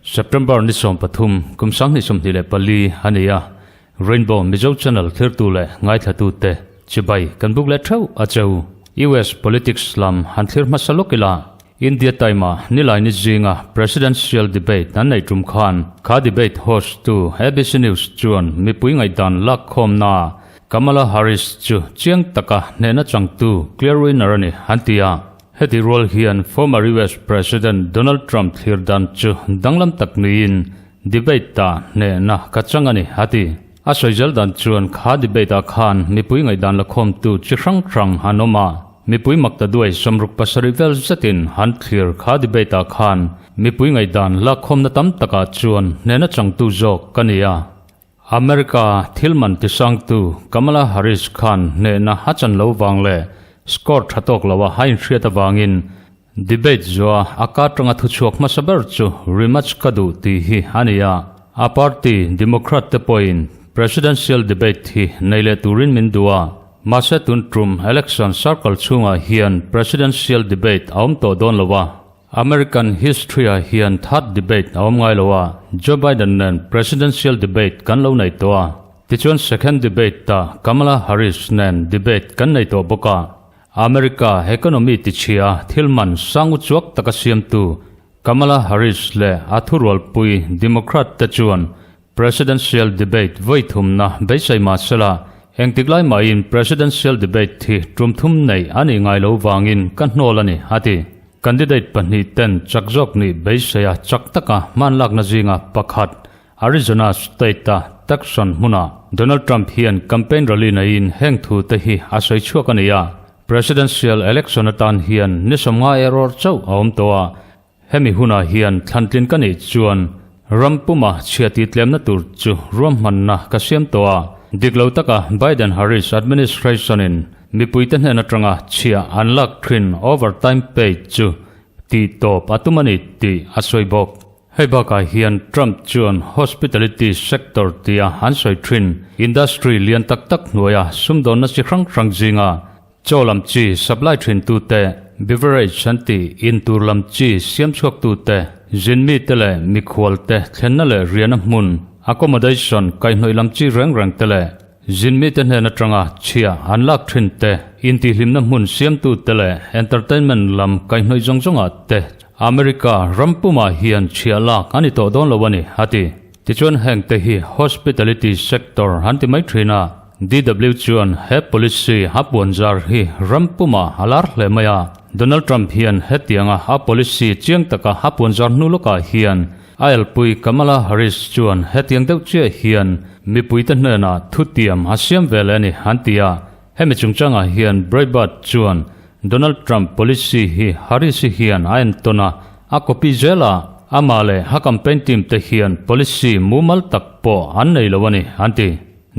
September ni 13 kum 2024 a ni a, Rainbow Mizo Channel thirtu leh ngaithlatute chibai kan buk leh theuh a cheu. US politics lam han thlir hmasa lawk ila, India Time-a Nilaini zinga Presidential Debate an neih tum khan kha debate host tu ABC News chuan mipui ngaihdan lak khawmnaah Kamala Harris chu chiang taka hnehna changtu clear winner a ni an ti a. Heti rual hian former US President Donald Trump thlir dan chu danglam tak niin debate-ah hnehna ka chang a ni a ti. A sawi zel dan chuan kha debate-ah khan mipui ngaihdan la khawmtu chi hrang hrang an awm a. Mipui makta duai 67 vel zetin han thlir kha debate ah khan mipui ngaihdan lakkhawmna tam takah chuan hnehna changtu zawk ka ni a. America thil man tisangtu Kamala Harris khan hnehna a chan lo vang leh score tha tawk loa a inhriat avangin debate zuah a ka tanga thuchhuak hmasa ber chu rematch ka duh tih hi a ni a. A party Democrat te pawhin presidential debate hi nei leh turin min duh a. Mahse tun tum election circle chhungah hian presidential debate a awm tawh dawn lo a, American history ah hian third debate a awm ngai lo a, Joe Biden nen presidential debate kan lo nei tawh a, tichuan second debate ah Kamala Harris nen debate kan nei tawh bawk a, America economy tichhia thil man sang uchuak taka siamtu Kamala Harris leh a thurualpui Democrat te chuan Presidential debate vawi thumna beisei mah sela, engtik lai mahin Presidential debate hi tum thum nei a nih ngai lo vangin ka hnawl a ni, a ti. Candidate pahnih ten chak zawk nih beiseia chak taka hmanlakna zinga pakhat Arizona state-a Tucson hmunah Donald Trump hian campaign rally neiin heng thu te hi a sawi chhuak a ni a. Presidential election atan hian ni 50 error chauh a awm tawh a, Hemi hunah hian thlantlin ka neih chuan ram puma chhia tih tlemna tur chu ruahmanna ka siam tawh a. Dik lo taka Biden-Harris administration-in mipuite hnen atanga chhia an lak thin overtime pay chu tih tawp a tum a ni tih a sawi bawk. Hei bakah hian Trump chuan hospitality sector tia an sawi thin industry lian tak tak hnuaia sumdawnna chi hrang hrang zinga Chaw lam chi supply thintute, beverage an tih in tur lam chi siam chhuaktute, zinmi te leh mikhual te thlenna leh riahna hmun, accommodation, kaihhnawih lam chi reng reng te leh zinmi te hnen atanga chhia an lak thin te, intihhlimna hmun siamtute leh entertainment lam kaihhnawih zawng zawngah te America ram pumah hian chhia lak a ni tawh dawn lo a ni, a ti. Tichuan heng te hi hospitality sector an ti mai thin a. DW chuan he policy a puanzar hi ram pumah a lar hle mai a. Donald Trump hian hetianga a policy chiang taka a puanzar hnu lawkah hian a elpui Kamala Harris chuan hetiang deuh chiah hian mipuite hnenah thutiam a siam ve leh a ni an ti a. Hemi chungchangah hian Breitbart chuan Donald Trump policy hi Harris-i hian a entawn a, a copy zel a, amah leh a campaign team te hian policy mumal tak pawh an nei lo a ni an ti.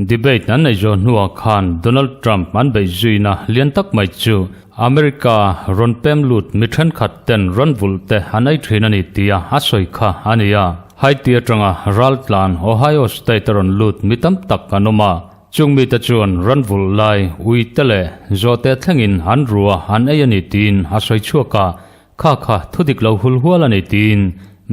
Debate an neih zawh hnuah khan Donald Trump an beih zuina lian tak mai chu America rawn pem lut mi thenkhat ten rawn vulh te an ei thin a ni tia a sawi kha a ni a. Haiti atanga raltlan Ohio State a rawn lut mi tam tak an awm a, chung mite chuan rawn vulh lai ui te leh zawhte thlengin an rua an ei a ni tiin a sawi chhuak a, kha kha thudik lo hul hual a ni tiin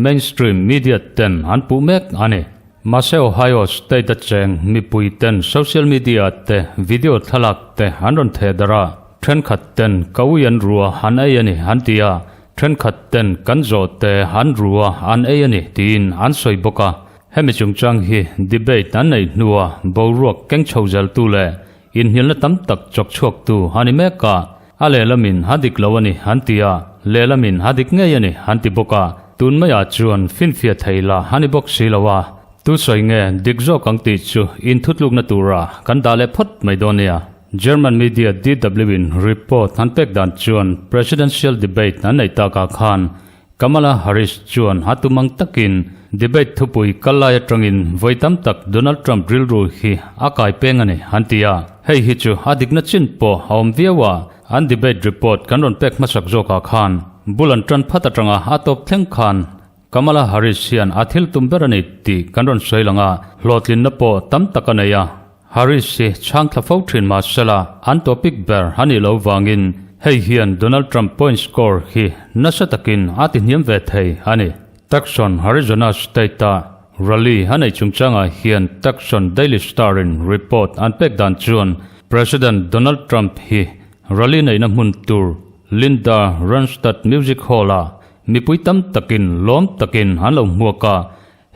mainstream media ten an puh mek a ni. Mahse Ohio State a cheng mipui ten social media te video thlalak te an rawn theh darh a, thenkhat ten ka ui an rua an ei a ni an ti a, thenkhat ten kan zawh te an rua an ei a ni tiin an sawi bawk a. Hemi chungchang hi debate an neih hnua boruak keng chho zeltu leh inhnialna tam tak chawk chhuaktu a ni mek a. A lehlamin a dik lo a ni an ti a, lehlamin a dik ngei a ni an ti bawk a, tun maiah chuan finfiah thei la a ni bawk si lo a, tu sawi nge dik zawk ang tih chu inthutlukna tura kan dah leh phawt mai dawn nia. German media DW in report an pek dan chuan presidential debate an neih takah khan Kamala Harris chuan a tum ang takin debate thupui kal lai atangin vawi tam tak Donald Trump rilru hi a kai peng a ni an ti a. Hei hi chu a dikna chin pawh a awm viau a, an debate report kan rawn pek hmasak zawkah khan bul an tan phat atanga a tawp thleng khan Kamala Harris hian a thil tum ber a ni tih kan rawn sawi lang a, hlawhtlinna pawh tam tak a nei a. Harris hi chhang thla fo thin mah sela an topic ber a nih loh vangin hei hian Donald Trump point score hi nasa takin a ti hniam ve thei a ni. Tucson, Arizona state-a rally a neih chungchangah hian Tucson Daily Star-in report an pek dan chuan President Donald Trump hi rally neihna hmun tur Linda Ronstadt Music Hall-ah mipui tam takin lawm takin an lo hmuak a,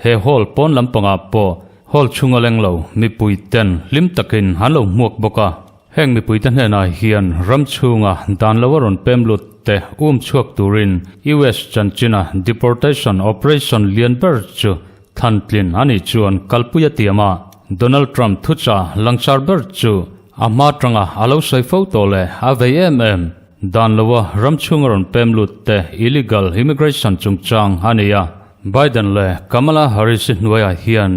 He hall pawn lampangah pawh hall chhunga leng lo mipui ten hlim takin an lo hmuak bawk a. Heng mipuite hnenah hian ram chhunga dan lo a rawn pem lut te um chhuak turin US chanchina deportation operation lian ber chu thlantlin a nih chuan kalpui a tiam a. Donald Trump thuchah langsar ber chu a hma tanga a lo sawi fo tawh leh a vei em em. Dan loa ram chhunga rawn pem lut te illegal immigration chungchang a ni a. Biden leh Kamala Harris-i hnuaiah hian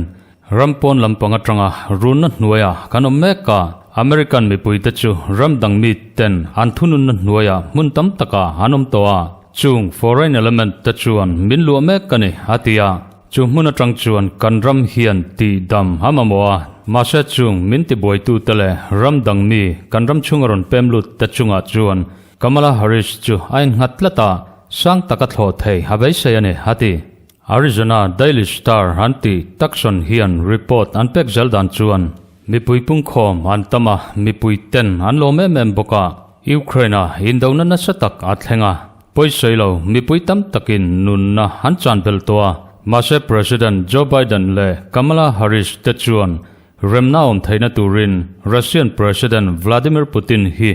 ram pawn lampang atanga runna hnuaiah kan awm mek a, American mipuite chu ram dang miten an thununna hnuaiah hmun tam takah an awm tawh a, chung foreign element te chuan min luah mek a ni, a ti a. Chu hmun atang chuan kan ram hian tih dam a mamawh a, mahse chung min tibuaitute leh ram dang mi kan ram chhunga rawn pem lut te chungah chuan Kamala Harris chu a innghat tlat a, sang taka thlawh thei a beisei a ni, a ti. Arizona Daily Star an tih Tucson hian report an pek zel dan chuan mipui pungkhawm an tam a, mipui ten an lawm em em bawk a, Ukraine-a indona nasa tak a thleng a, pawisawi lo mipui tam takin nunna an chan belh tawh a, mahse President Joe Biden leh Kamala Harris te chuan Remna awm theihna turin Russian President Vladimir Putin hi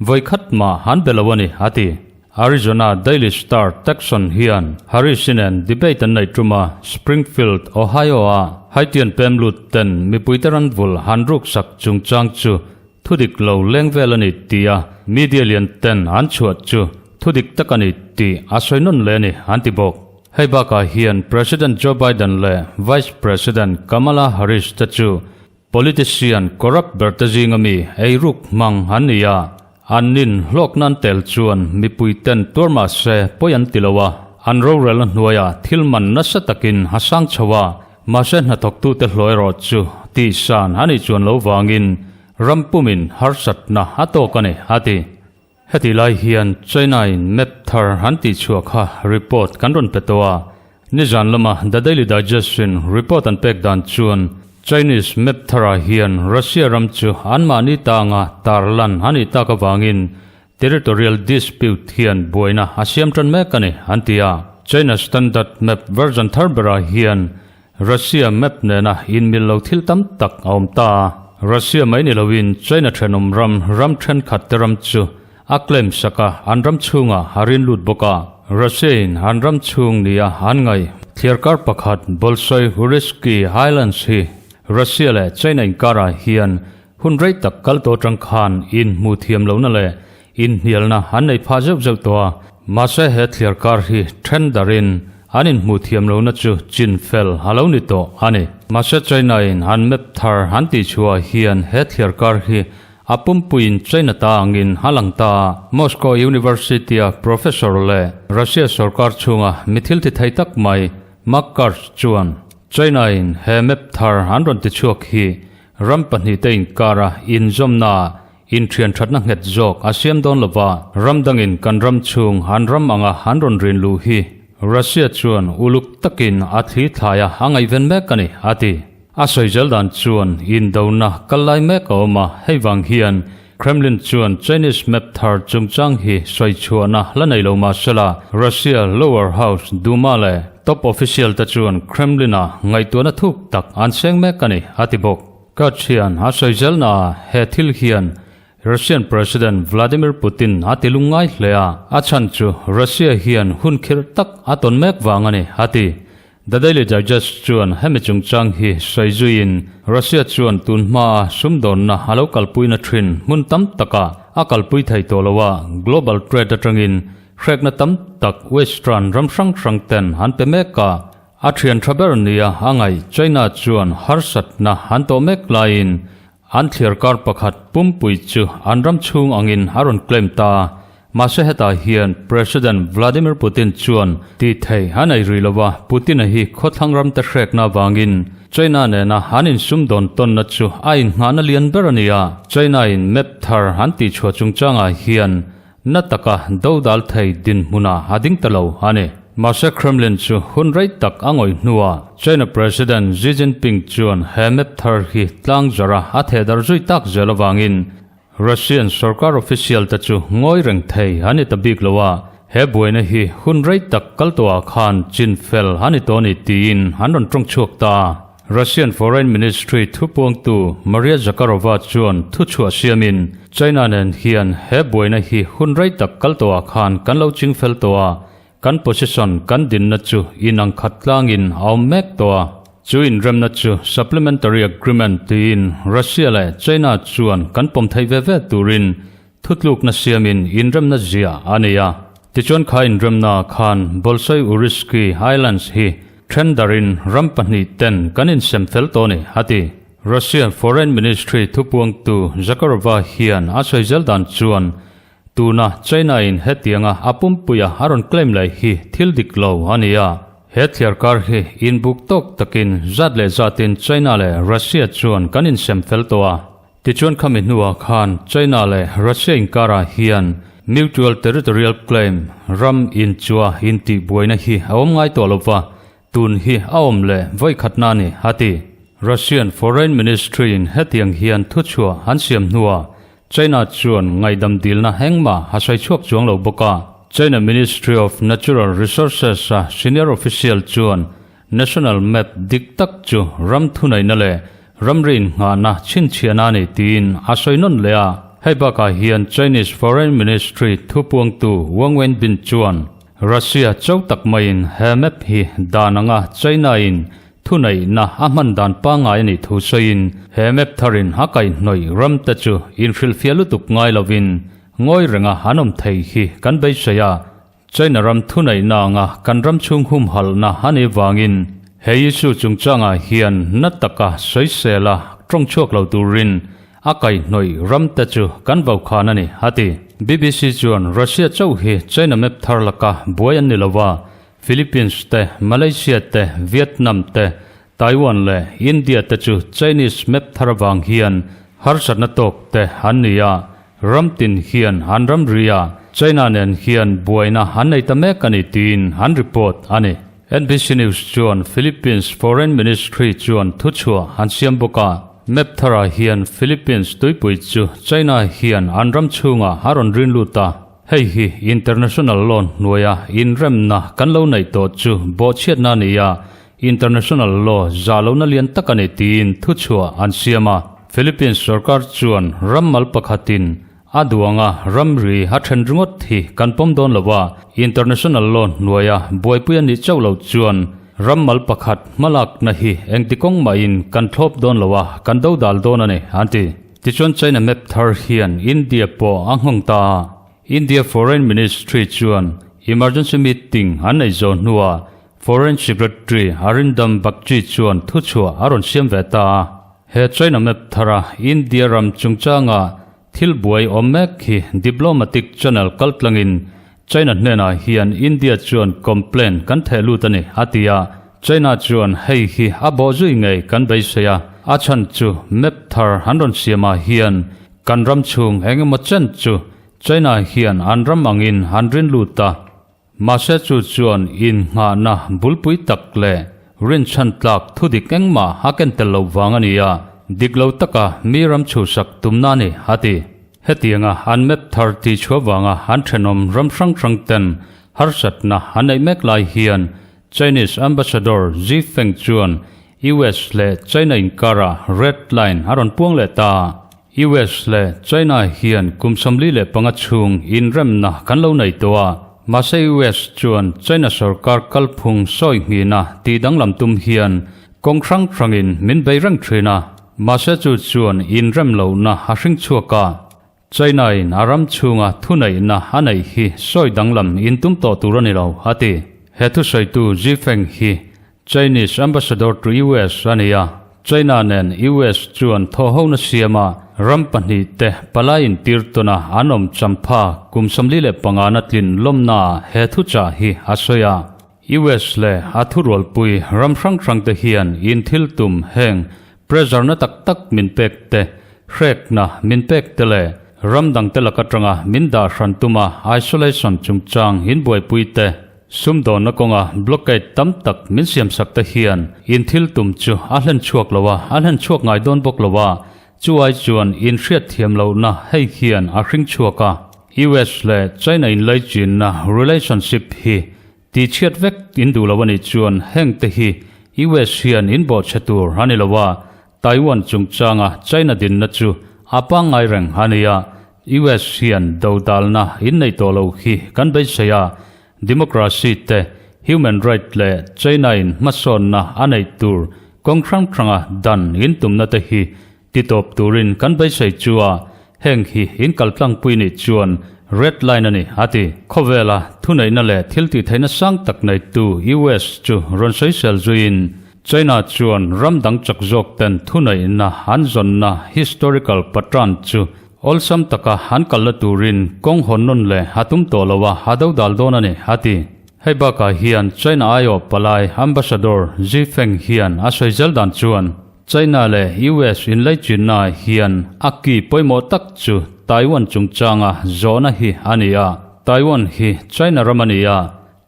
vawi khat mah han be lo a ni, a ti. Arizona Daily Star Tucson hian Harris-i nen debate an neih tum a, Springfield, Ohio-a Haitian pem lut ten mipuite ran vul han ruksak chungchang chu thudik lo leng vel a ni tia media lian ten an chhuah chu thudik tak a ni tih a sawi nawn leh a ni, an ti bawk. Hei bakah hian President Joe Biden leh Vice President Kamala Harris te chu politician corrupt ber te zinga mi eiruk hmang an ni a, an nin hlawk nan tel chuan mipui ten tuar mah se pawi an ti lo a, an rorelna hnuaiah thil man nasa takin a sang chho a, mahse hnathawktute hlawh erawh chu tihsan a nih chuan lo vangin ram pumin harsatna a tawk a ni, a ti. Heti lai hian China-in map thar an tihchhuah kha report kan rawn pe tawh a, nizan lama The Daily Digest-in report an pek dan chuan Chinese map tharah hian Russia ram chu anmahni tanga tarlan a nih tak avangin territorial dispute hian buaina a siam tan mek a ni, an ti a. China Standard Map version thar berah hian Russia map nena inmil lo thil tam tak a awm ta a, Russia mai ni loin China thenawm ram ram thenkhat te ram chu a claim sak a, an ram chhungah a rin lut bawk a. Russia in an ram chhung nia an ngaih thliarkar pakhat Bolshoi Kuriski Islands hi Russia leh China inkarah hian hun rei tak kal tawh atang khan inhmuh thiam lohna leh Inhnialna an nei phah zeuh zeuh tawh a, mahse he thliarkar hi then darin an inhmuh thiam lohna chu chin fel a lo ni tawh a ni. Mahse China-in an map thar an tihchhuah hian he thliarkar hi a pumpuiin China ta angin a lang ta a. Moscow University-a professor leh Russia sorkar chhunga mi thil ti thei tak mai Mark Karch chuan China-in he map thar an rawn tichhuak hi ram pahnihte inkara inzawmnaah Inthian thatna nghet zawk a siam dawn lova, ram dangin kan ram chhung an ram anga an rawn rin luh hi Russia chuan uluk takin a thli thlai a, a ngaihven mek a ni, a ti. A sawi zel dan chuan indona kal lai mek a awm a, hei vang hian Kremlin chuan Chinese map thar chungchang hi sawi chhuahna la nei lo mah sela, Russia lower house Duma leh top official te chuan Kremlin-a ngaihtuahna thuk tak an seng mek a ni, a ti bawk. Ka thian a sawi zelna ah he thil hian Russian President Vladimir Putin a ti lungngai hle a, a chhan chu Russia hian hun khirh tak a tawn mek vang a ni, a ti. The Daily Digest chuan hemi chungchang hi sawi zuiin Russia chuan tun hmaa sumdawnna a lo kalpuina thin hmun tam takah a kalpui thei tawh lo a, global trade atangin hrekna tam tak Western ram hrang hrang ten an pe mek a, A thian tha ber nia a ngaih China chuan harsatna an tawh mek laiin an thliarkar pakhat pumpui chu an ram chhung angin a rawn claim ta. Mahse hetah hian President Vladimir Putin chuan tih theih a nei rih lo a, Putin-a hi khawthlang ramte hrekna avangin China nena an insumdawn tawnna chu a innghahna lian ber a ni a, China-in map thar an tihchhuah chungchangah hian na taka dodal thei dinhmunah a ding ta lo a ni. Mahse Kremlin chu hun rei tak a ngawih hnuah China President Xi Jinping chuan he map thar hi tlang zara a thehdar zui tak zel avangin Russian sorkar official te chu ngawi reng thei a ni ta bik lo a, he buaina hi hun rei tak kal tawhah khan chin fel a ni tawh a ni tiin an rawn tawng chhuak ta a. Russian Foreign Ministry thupuangtu Maria Zakharova chuan thuchhuah siamin, China nen hian he buaina hi hun rei tak kal tawhah khan kan lo ching fel tawh a, Kan position kan dinna chu inang khat tlangin a awm mek tawh a, chu inremna chu Supplementary Agreement tiin Russia leh China chuan kan pawm theih ve ve turin thutlukna siamin inremna zia a nei a. Tichuan kha inremna khan Bolshoi Urisky Islands hi then darin ram 2 ten kan insem fel tawh a ni, a ti. Russia Foreign Ministry thupuangtu Zakharova hian a sawi zel dan chuan Tuna China-in hetianga a pumpuia a rawn claim leh hi thil dik lo a ni a. He thliarkar hi inbuk tawk takin zat leh zatin China leh Russia chuan kan insem fel tawh a. Tichuan khami hnuah khan China leh Russia inkarah hian mutual territorial claim, ram inchua intihbuaina hi a awm ngai tawh lo va, Tun hi a awm leh vawikhatna a ni, a ti. Russian Foreign Ministry-in hetiang hian thuchhuah an siam hnuah China chuan ngaihdam dilna engmah a sawi chhuak chuang lo bawk a. China Ministry of Natural Resources-a senior official chuan national map dik tak chu ram thuneihna leh ramri innghahna chhinchhiahna a ni tiin a sawi nawn leh a. Hei bakah hian Chinese Foreign Ministry thupuangtu Wang Wenbin chuan Russia cho tak maiin he map hi dan anga China-in thuneihna a hman dan pangngai a nih thu sawiin he map tharin a kaihhnawih ram te chu inhrilhfiah lutuk ngai lovin ngawi renga an awm thei hi kan beisei a, China ram thuneihna anga kan ram chhung humhalhna a nih vangin he issue chungchangah hian na taka sawisela tawng chhuak lo turin A kaihhnawih ram te chu kan vokhan a ni, a ti. BBC chuan Russia chauh hi China map thar laka buai an ni lo a, Philippines te, Malaysia te, Vietnam te, Taiwan leh India te chu Chinese map thar avang hian harsatna tawk te an ni a, ram tin hian an ramri a, China nen hian buaina an nei ta mek a ni tiin an report a ni. NBC News chuan Philippines Foreign Ministry chuan thuchhuah an siam bawk a, map tharah hian Philippines tuipui chu China hian an ram chhungah a rawn rin lut a, hei hi international law hnuaia inremna kan lo neih tawh chu bawhchhiatna a ni a, international law zah lohna lian tak a ni tiin thuchhuah an siam a. Philippines sorkar chuan ram mal pakhatin A duanga ramri a then ringawt hi kan pawm dawn lo a, international law hnuaia buaipui a nih chauh loh chuan ram mal pakhat hmalakna hi engti kawng mahin kan thlawp dawn lo a, kan do dal dawn a ni, an ti. Tichuan China map thar hian India pawh a nghawng ta a, India Foreign Ministry chuan emergency meeting an nei zawh hnuah Foreign Secretary Arindam Bagchi chuan thuchhuah a rawn siam ve ta a. He China map thara India ram chungchanga thil buai awm mek hi diplomatic channel kaltlangin China hnenah hian India chuan complaint kan theh lut a ni, a ti a. China chuan hei hi a bawh zui ngei kan beisei a, a chhan chu map thar an rawn siamah hian kan ram chhung eng emaw chen chu China hian an ram angin an rin lut a. Mahse chu chuan innghahna bulpui tak leh rinchhan tlak thudik engmah a ken tel loh vang a ni a, dik lo taka mi ram chhuhsak tumna a ni, a ti. Hetianga an map thar tihchhuah vanga an thenawm ram hrang hrang ten harsatna an neih mek lai hian Chinese Ambassador Xi Feng chuan US leh China inkarah red line a rawn puang leh ta. US leh China hian kum 45 chhung inremna kan lo nei tawh a, mahse US chuan China sorkar kalphung sawi nghina tih danglam tum hian kawng hrang hrangin min bei reng thin a, mahse chu chuan inrem lohna a hring chhuak a, China-in a ram chhunga thuneihna a neih hi sawi danglam intum tawh tur a ni lo, a ti. He thusawitu Xi Feng hi Chinese Ambassador to US a ni a, China nen US chuan thawhhona siam a, Ram pahnihte palai intir tawna an awm champha kum 45 na tlin lawmna he thuchah hi a sawi a. US leh a thurualpui ram hrang hrangte hian inthil tum heng pressure na tak tak min pek te, hrekna min pek te leh ram dangte lak atanga min dah hran tuma isolation chungchang inbuaipui te, Sumdawnna kawnga blockade tam tak min siamsak te hian in thil tum chu a hlen chhuak lo a, a hlen chhuak ngai dawn bawk lo a, chu ai chuan in hriatthiam lohna hei hian a hring chhuak a. US leh China inlaichinna relationship hi tihchhiat vek in duh lo a nih chuan heng te hi US hian in bawhchhe tur a ni lo a, Taiwan chungchanga China dinna chu a pangngai reng a ni a, US hian dodalna in nei tawh lo hi kan beisei a, democracy te, human right leh China in hmasawnna a neih tur kawng hrang hranga dan in tumna te hi titawp turin kan beisei chu a, heng hi in kaltlangpui nih chuan red line a ni a ti. Khawvela thuneihna leh thil tihtheihna sang tak neitu US chu rawn sawisel zuiin China chuan ram dang chak zawk ten thuneihna an zawnna historical pattern chu awlsam taka an kalna turin kawng hawn nawn leh a tum tawh lo a, a do dal dawn a ni, a ti. Hei bakah hian China aiawh palai Ambassador Xi Feng hian a sawi zel dan chuan China leh US inlaichinna hian a ki pawimawh tak chu Taiwan chungchanga zawhna hi a ni a, Taiwan hi China ram a ni a,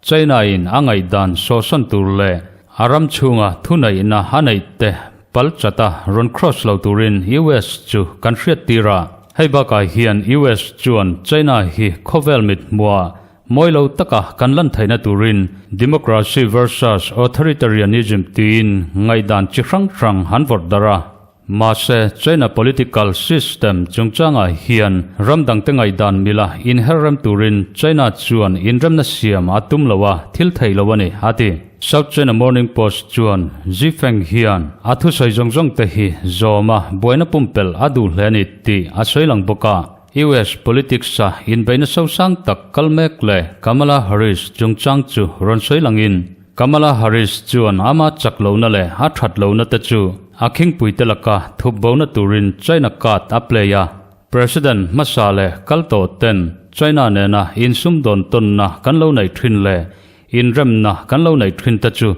China-in a ngaihdan sawhsawn tur leh a ram chhunga thuneihna a neih te pal chata rawn cross lo turin US chu kan hriat tir a. Hei bakah hian US chuan China hi khawvel mit hmuah mawi lo taka kan lan theihna turin Democracy versus Authoritarianism tiin ngaihdan chi hrang hrang an vawrh darh a. Mahse, China political system chungchangah hian ram dangte ngaihdan mila inher rem turin China chuan inremna siam a tum lo a, thil thei lo a ni, a ti. South China Morning Post chuan Xi Feng hian a thusawi zawng zawng te hi zawm a buaina pumpelh a duh hle a ni tih a sawi lang bawk a. US politics-a inbeihna sosang tak kal mek leh Kamala Harris chungchang chu rawn sawi langin, Kamala Harris chuan ama chak lohna leh a that lohna te chu a khingpuite laka thup bona turin China card a play a. President hmasa leh kal tawh ten China nena insumdawn tawnna kan lo neih thin leh inremna kan lo neih thin te chu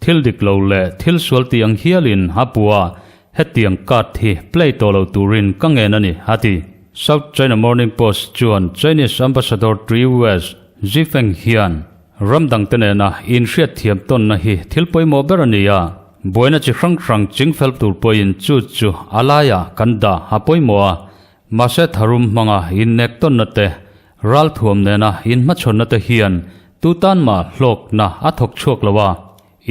thil dik lo leh thil sual tih ang hialin a pu a, hetiang card hi play tawh lo turin ka ngen a ni, a ti. South China Morning Post chuan Chinese Ambassador to US Xi Feng hian Ram dangte nena inhriatthiam tawnna hi thil pawimawh ber a ni a, buaina chi hrang hrang chingfel tur pawhin chu chu a laiah kan dah a pawimawh a, mahse tharum hmanga innek tawnna te, ralthuam nena inhmachhawnna te hian tu tan mah hlawkna a thawk chhuak lo a.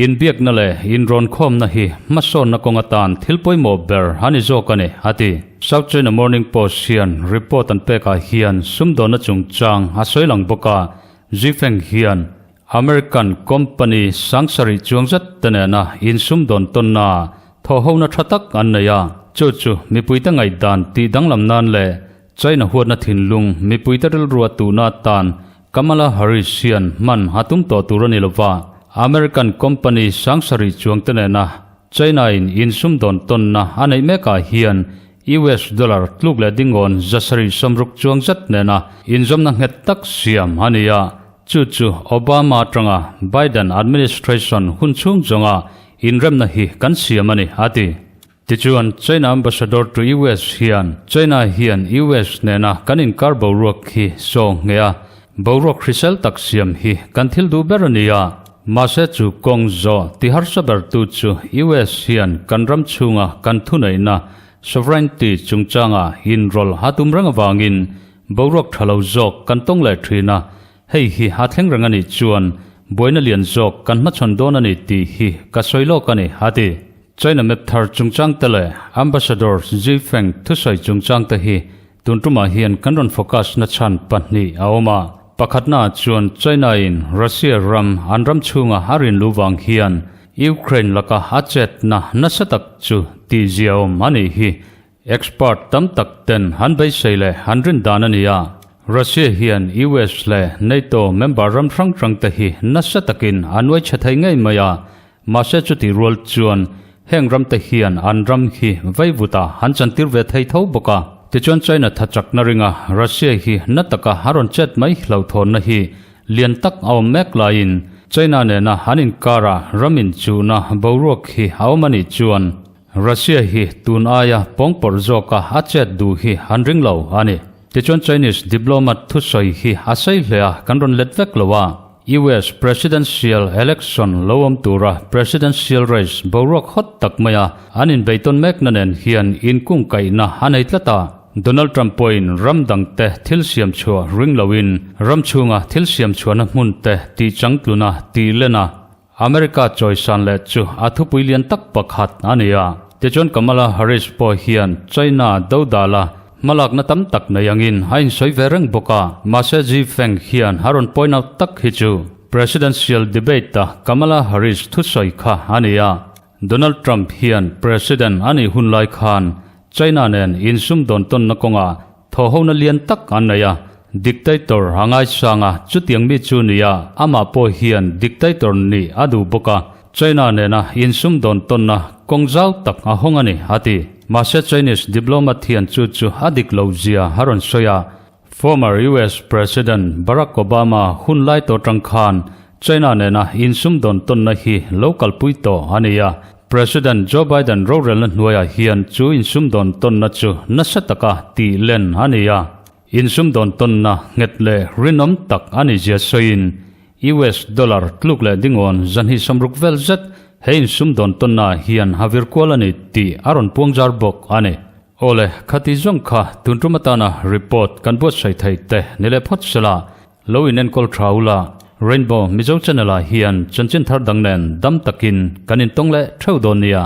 Inbiakna leh inrawnkhawmna hi hmasawnna kawng atan thil pawimawh ber a ni zawk a ni, a ti. South China Morning Post hian report an pekah hian sumdawnna chungchang a sawi lang bawk a, Zifeng hian American company sangsarih chuang zet te nena insumdawn tawnna thawhhona tha tak an nei a, chu chu mipuite ngaihdan tih danglam nan leh China huatna thinlung mipuite rilrua tuhna atan Kamala Harris hian hman a tum tawh tur a ni lova, American company sangsarih chuang te nena China-in insumdawn tawnna a neih mekah hian US dollar tluk leh dingawn 760 chuang zet nena inzawmna nghet tak siam a ni a, chu chu Obama atanga Biden administration hun chhung zawnga inremna hi kan siam a ni, a ti. Tichuan, China Ambassador to US hian China hian US nena kan inkar boruak hi saw ngheh a, boruak hrisel tak siam hi kan thil duh ber a ni a, mahse chu kawng zawh ti harsa bertu chu US hian kan ram chhunga kan thuneihna, sovereignty, chungchanga inrawlh a tum reng avangin boruak tha lo zawk kan tawng leh thin a, Hei hi a thleng reng a nih chuan buaina lian zawk kan hmachhawn dawn a ni tih hi ka sawi lawk a ni, a ti. China map thar chungchang te leh Ambassador Xi Feng thusawi chungchang te hi tun tumah hian kan rawn focus na chhan pahnih a awm a. Pakhatna chuan China in Russia ram an ram chhunga a rin luh vang hian Ukraine laka a chetna nasa tak chu tihziaawm a nih hi. Expert tam tak ten an beisei leh an rin dan a ni a, Russia hian US leh NATO member ram hrang hrang te hi nasa takin a nuai chhe thei ngei mai a, mahse chutih rual chuan Heng ram te hian an ram hi vaivuta an chantir ve thei tho bawk a. Tichuan China tha chakna ringa Russia hi na taka a rawn chet mai hlauhthawnna hi lian tak a awm mek laiin China nena an inkara ram inchuhna boruak hi a awm a nih chuan Russia hi tun aia pawngpawrh zawka a chet duh hi an ring lo a ni. Tichuan Chinese diplomat thusawi hi a sei hle a, kan rawn let vek lo a. US Presidential Election lo awm tura Presidential race boruak hawt tak maia an inbeitawn mekna nen hian inkungkaihna a nei tlat a. Donald Trump pawhin ram dangte thil siam chhuah ring loin ram chhunga thil siam chhuahna hmunte tih changtluna tih len a, America chawisan leh chu a thupui lian tak pakhat a ni a. Tichuan Kamala Harris pawh hian China dodala hmalakna tam tak nei angin a insawi ve reng bawk a. Mahse Xi Feng hian a rawn point out tak hi chu Presidential debate-a Kamala Harris thusawi kha a ni a. Donald Trump hian President a nih hun lai khan China nen insumdawn tawnna kawngah Thawhhona lian tak an nei a, dictator a ngaisang a, chutiang mi chu ni a, amah pawh hian dictator nih a duh bawk a, China nena insumdawn tawnna kawng zau tak a hawng a ni, a ti. Mahse Chinese diplomat hian chu chu a dik loh zia a rawn sawi a, former US President Barack Obama hun lai tawh tang khan China nena insumdawn tawnna hi lo kalpui tawh a ni a, President Joe Biden rorelna hnuaiah hian chu insumdawn tawnna chu nasa taka tih len a ni a, insumdawn tawnna nghet leh rinawm tak a ni zia sawiin US dollar tluk leh dingawn zanhnih sawmruk vel zet he insumdawn tawnna hian a vir kual a ni tih a rawn puangzar bawk a ni. Awle, khati zawng kha tun tum atana report kan buatsaih thei te ni leh phawt sela, Lo in enkawl tha ula, Rainbow Mizo Channel ah hian chanchin thar dang nen dam takin kan intawng leh theuh dawn nia.